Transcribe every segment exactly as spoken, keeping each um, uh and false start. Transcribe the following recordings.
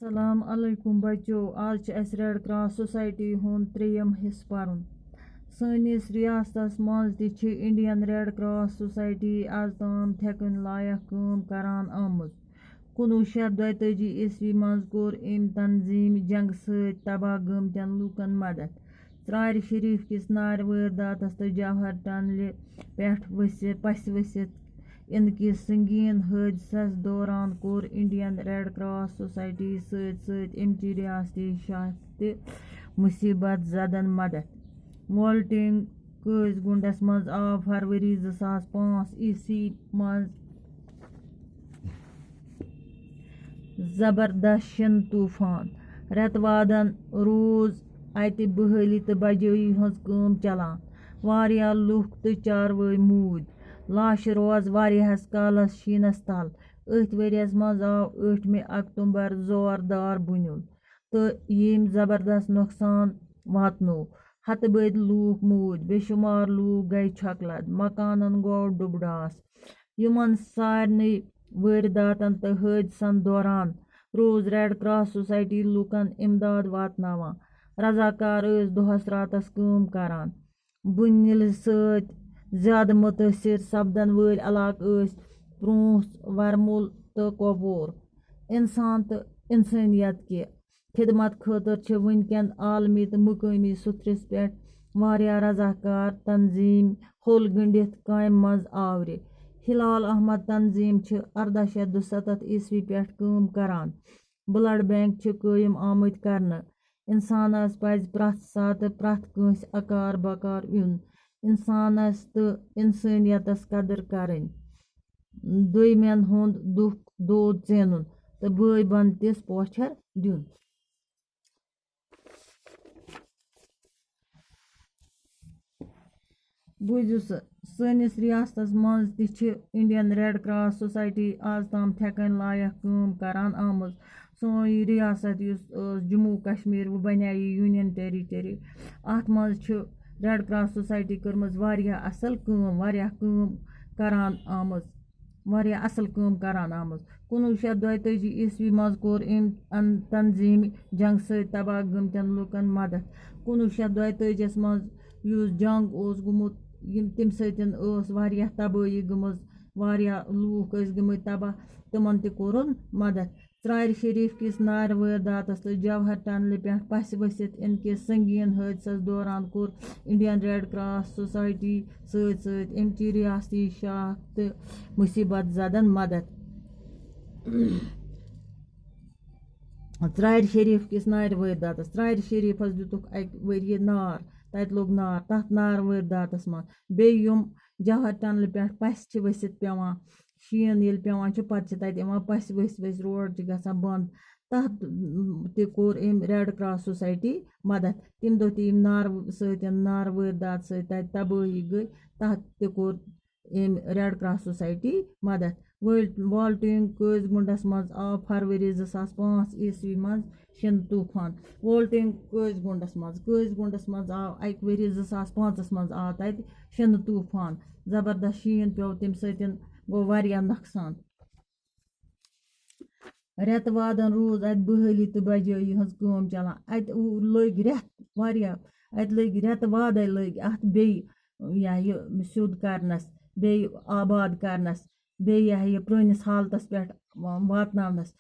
السلام علیکم بچو، آز چھِ اَسہِ ریڈ کراس سوسایٹی ہُنٛد ترٛیٚیِم حصہٕ پَرُن۔ سٲنِس ریاستَس منٛز تہِ چھِ انڈین ریڈ کراس سوسایٹی آز تام تھٮ۪کُن لایق کٲم کران آمٕژ۔ کُنوُہ شیٚتھ دۄیتٲجی عیسوی منٛز کوٚر أمۍ تنظیٖم جنگہٕ سۭتۍ تباہ گٔمتٮ۪ن لوٗکَن مدد۔ ژرارِ شریف کِس نارِ وٲرۍ داتَس تہٕ جوہر ٹنلہِ پٮ۪ٹھ ؤسِتھ، پَسہِ ؤسِتھ اِنہٕ کِس سنگین حٲدثس دوران کوٚر انڈین ریڈ کراس سوسایٹی سۭتۍ سۭتۍ امچہِ ریاستی شاخ تہِ مصیبت زدن مدد۔ والٹنگ قٲضۍ گُنڈس منٛز آو فروری زٕ ساس پانٛژھ عیسوی منٛز زبردست شِنہٕ طوفان۔ رٮ۪تہٕ وادن روٗز اَتہِ بحٲلی تہٕ بجٲیی ہٕنٛز کٲم چلان۔ واریاہ لوٗکھ تہٕ چاروٲے موٗدۍ۔ لاشہِ روز واریاہس کالس شیٖنس تل۔ أتھۍ ؤرِیس منٛز آو ٲٹھمہِ اکتومبر زوردار بُنیُل تہٕ ییٚمۍ زبردست نۄقصان واتنوو۔ ہتہٕ بٔدۍ لوٗکھ موٗدۍ، بے شُمار لوٗکھ گٔے چھۄکہٕ لد، مکانن گوٚو ڈُبہٕ ڈاس۔ یِمن سارنٕے وٲرۍداتن تہٕ حٲدثن دوران روٗز ریڈ کراس سوسایٹی لوٗکن اِمداد واتناوان۔ رضاکار ٲسۍ دۄہس راتس کٲم کران۔ بُنیلہِ سۭتۍ زیادٕ مُتٲثِر سپدن وٲلۍ علاقہٕ ٲسۍ پرٛونٛژھ، ورمُل تہٕ کۄپوور۔ اِنسان تہٕ اِنسٲنیت کہِ خدمت خٲطرٕ چھِ وٕنکٮ۪ن عالمی تہٕ مُقٲمی سطحس پٮ۪ٹھ واریاہ رضاکار تنظیٖم ہوٚل گٔنٛڈِتھ کامہِ منٛز آورِ۔ ہلال احمد تنظیٖم چھِ ارداہ شیٚتھ دُسَتتھ عیسوی پٮ۪ٹھ کٲم کران۔ بلڈ بینک چھِ قٲیِم آمٕتۍ کرنہٕ۔ اِنسانس پزِ پرٛٮ۪تھ ساتہٕ پرٛٮ۪تھ کٲنٛسہِ اکار بکار یُن۔ اِنسانس تہٕ اِنسٲنیتس قدٕر کرٕنۍ۔ دوٚیمٮ۪ن ہُنٛد دُکھ دود ژینُن تہٕ بٲے بنٛد تِس پوچھر دیُن۔ بوٗزِو سا، سٲنِس ریاستس منٛز تہِ چھِ انڈین ریڈ کراس سوسایٹی آز تام تھٮ۪کن لایق کٲم کران آمٕژ۔ سون یہِ ریاست یُس ٲس جموں کشمیر، وۄنۍ بنے یہِ یونین ٹیریٹری، اتھ منٛز چھِ ریڈ کراس سوسایٹی کٔرمٕژ واریاہ اصل کٲم، واریاہ کٲم کران آمٕژ، واریاہ اصل کٲم کران آمٕژ۔ کُنوُہ شیٚتھ دۄیتٲجی عیسوی منٛز کوٚر أمۍ ان-، تنظیٖم جنگ سۭتۍ تباہ گٔمتٮ۪ن لوٗکن مدد۔ کُنوُہ شیٚتھ دۄیتٲجی یَس منٛز یُس جنگ اوس گوٚمُت، یِم تَمہِ سۭتۍ ٲس واریاہ تبٲہی گٔمٕژ، واریاہ لوٗکھ ٲسۍ گٔمٕتۍ تباہ، تِمن تہِ کوٚرُن مدد۔ ژرارِ شریف کِس نارٕ وٲرۍ داتس تہٕ جوہر ٹنلہِ پٮ۪ٹھ پَسہِ ؤسِتھ اَمہِ کِس سنگین حٲدثس دوران کوٚر انڈین ریڈ کراس سوسایٹی سۭتۍ سۭتۍ اَمہِ چہِ ریاستی شاخ تہٕ مُصیبت زدن مدد۔ ژرارِ شریف کِس نارِ وٲرۍ داتس، ژرارِ شریفس دِتُکھ اَکہِ ؤریہِ نار، تَتہِ لوٚگ نار تَتھ نارٕ وٲرۍ داتس منٛز۔ بیٚیہِ یِم جوہر ٹنلہِ پٮ۪ٹھ پَسہِ چھِ ؤسِتھ پٮ۪وان، شیٖن ییٚلہِ پٮ۪وان چھُ، پَتہٕ چھِ تَتہِ یِوان پَسہِ ؤسۍ ؤسۍ، روڈ چھِ گژھان بنٛد۔ تَتھ تہِ کوٚر أمۍ ریڈ کراس سوسایٹی مدد۔ تَمہِ دۄہ تہِ یِم نارٕ سۭتۍ، نارٕ وٲرۍ داتہٕ سۭتۍ تَتہِ تبٲہی گٔے، تَتھ تہِ کوٚر أمۍ ریڈ کراس سوسایٹی مدد۔ وٲلۍ-، والٹینگ قٲضۍ گُنڈس منٛز آو فروری زٕ ساس پانٛژھ عیسوی منٛز شِنہٕ طوفان۔ والٹینگ قٲضۍ گُنڈس منٛز، قٲضۍ گُنڈس منٛز آو اَکہِ ؤری زٕ ساس پانٛژس منٛز آو تَتہِ شِنہٕ طوفان۔ زبردست شیٖن پیوٚو، تَمہِ سۭتۍ گوٚو واریاہ نۄقصان۔ رٮ۪تہٕ وادن روٗز اَتہِ بحٲلی تہٕ بجٲیی ہٕنٛز کٲم چلان۔ اَتہِ و-، لٔگۍ رٮ۪تھ واریاہ، اَتہِ لٔگۍ رٮ۪تہٕ وادے لٔگۍ اَتھ بیٚیہِ، یہِ ہا یہِ سیوٚد کرنس، بیٚیہِ آباد کرنس، بیٚیہِ یہِ ہا یہِ پرٛٲنِس حالتس پٮ۪ٹھ وا-، واتناونس۔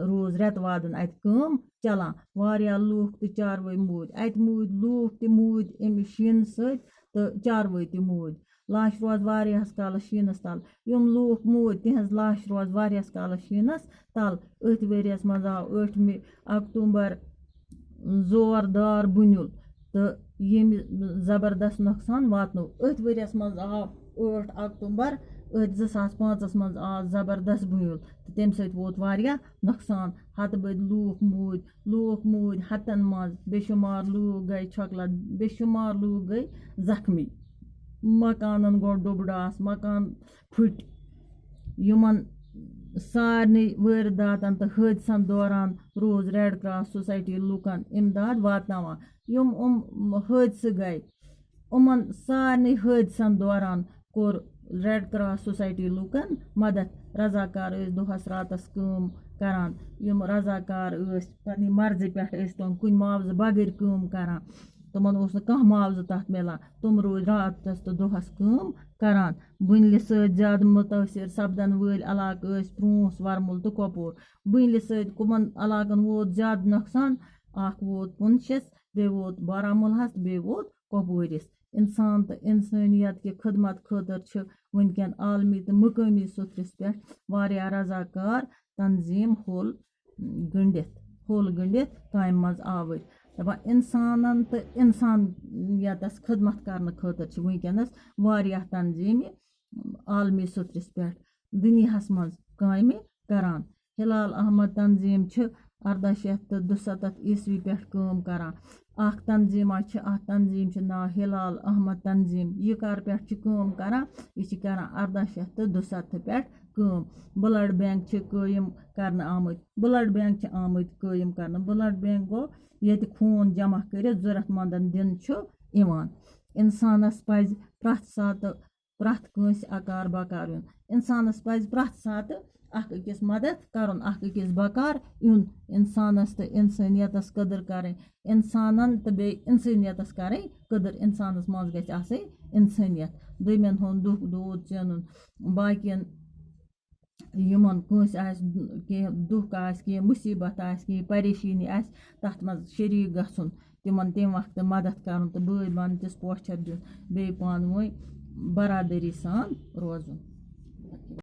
روٗز رٮ۪تہٕ وادن اَتہِ کٲم چلان۔ واریاہ لوٗکھ تہٕ چاروٲے موٗدۍ۔ اَتہِ موٗدۍ لوٗکھ تہِ موٗدۍ اَمہِ شیٖنہٕ سۭتۍ تہٕ چاروٲے تہِ موٗدۍ۔ لاش روز واریاہس کالس شیٖنس تل۔ یِم لوٗکھ موٗدۍ، تِہنٛز لاش روز واریاہس کالس شیٖنس تل۔ أتھۍ ؤریس منٛز آو ٲٹھمہِ اکتوٗبر زوردار بُنیُل تہٕ ییٚمہِ زبردست نۄقصان واتنوو۔ أتھۍ ؤریس منٛز آو ٲٹھ اکتوٗبر، أتھۍ زٕ ساس پانٛژس منٛز آو زبردست بُنیُل تہٕ تَمہِ سۭتۍ ووت واریاہ نۄقصان۔ ہتہٕ بٔدۍ لوٗکھ موٗدۍ، لوٗکھ موٗدۍ ہتن منٛز، بے شُمار لوٗکھ گٔے چھۄکہٕ لد، بے شُمار لوٗکھ گٔے زخمی۔ مکانن گوٚو ڈُبہٕ ڈاس، مکان پھٕٹۍ۔ یِمن سارنٕے وٲرۍداتن تہٕ حٲدثن دوران روٗز ریڈ کراس سوسایٹی لوٗکن اِمداد واتناوان۔ یِم یِم حٲدثہٕ گٔے، یِمن سارنٕے حٲدثن دوران کوٚر ریڈ کراس سوسایٹی لوٗکن مدد۔ رضاکار ٲسۍ دۄہس راتس کٲم کران۔ یِم رضاکار ٲسۍ، پننہِ مرضی پٮ۪ٹھ ٲسۍ تِم کُنہِ معاوضہٕ بغٲر کٲم کران، تِمن اوس نہٕ کانٛہہ معاوضہٕ تتھ مِلان، تِم روٗدۍ راتس تہٕ دۄہس کٲم کران۔ بُنلہِ سۭتۍ زیادٕ مُتٲثِر سپدن وٲلۍ علاقہٕ ٲسۍ پرٛونٛس، ورمُل تہٕ کۄپور۔ بُنلہِ سۭتۍ کٕمن علاقن ووت زیادٕ نۄقصان؟ اکھ ووت پُنچھس، بیٚیہِ ووت بارہمُلہس تہٕ بیٚیہِ ووت کۄپوٲرِس۔ انسان تہٕ انسٲنیت کہِ خدمت خٲطرٕ چھِ وٕنکٮ۪ن عالمی تہٕ مقٲمی سطحس پٮ۪ٹھ واریاہ رضاکار تنظیٖم ہوٚل گٔنٛڈِتھ، ہوٚل گٔنٛڈِتھ کامہِ منٛز آوٕرۍ۔ دَپان، انسانن تہٕ انسانیتس خدمت کرنہٕ خٲطرٕ چھِ وٕنکٮ۪نس واریاہ تنظیٖمہِ عالمی سطحس پٮ۪ٹھ دُنیاہس منٛز کامہِ کران۔ ہلال احمد تنظیٖم چھِ ارداہ شیٚتھ تہٕ دُسَتتھ عیسوی پٮ۪ٹھ کٲم کران۔ اکھ تنظیٖما چھِ، اَتھ تنظیٖم چھُ ناو ہلال احمد تنظیٖم۔ یہِ کر پٮ۪ٹھ چھِ کٲم کران؟ یہِ چھِ کران ارداہ شیٚتھ تہٕ دُسَتتھ پٮ۪ٹھ کٲم۔ بلڈ بینک چھِ قٲیِم کرنہٕ آمٕتۍ، بلڈ بینک چھِ آمٕتۍ قٲیِم کرنہٕ۔ بلڈ بینک گوٚو ییٚتہِ خوٗن جمع کٔرِتھ ضرورت مندن دِنہٕ چھُ یِوان۔ انسانس پزِ پرٛٮ۪تھ ساتہٕ پرٛٮ۪تھ کٲنٛسہِ اکار بکار یُن۔ انسانس پزِ پرٛٮ۪تھ ساتہٕ اکھ أکِس مدد کرُن، اکھ أکِس بکار یُن۔ انسانس تہٕ انسٲنیتس قدر کرٕنۍ۔ انسانن تہٕ بیٚیہِ انسٲنیتس کرٕنۍ قدر۔ انسانس منٛز گژھِ آسٕنۍ انسٲنیت۔ دوٚیمٮ۪ن ہُنٛد دُکھ دود زینُن، باقین یِمن کٲنٛسہِ آسہِ کینٛہہ دُکھ آسہِ، کینٛہہ مُصیٖبت آسہِ، کینٛہہ پریشٲنی آسہِ، تَتھ منٛز شریٖک گژھُن، تِمن تَمہِ وقتہٕ مدد کرُن تہٕ بٲے بنتِس پوچھر دیُن، بیٚیہِ پانہٕ ؤنۍ برادٔری سان روزُن۔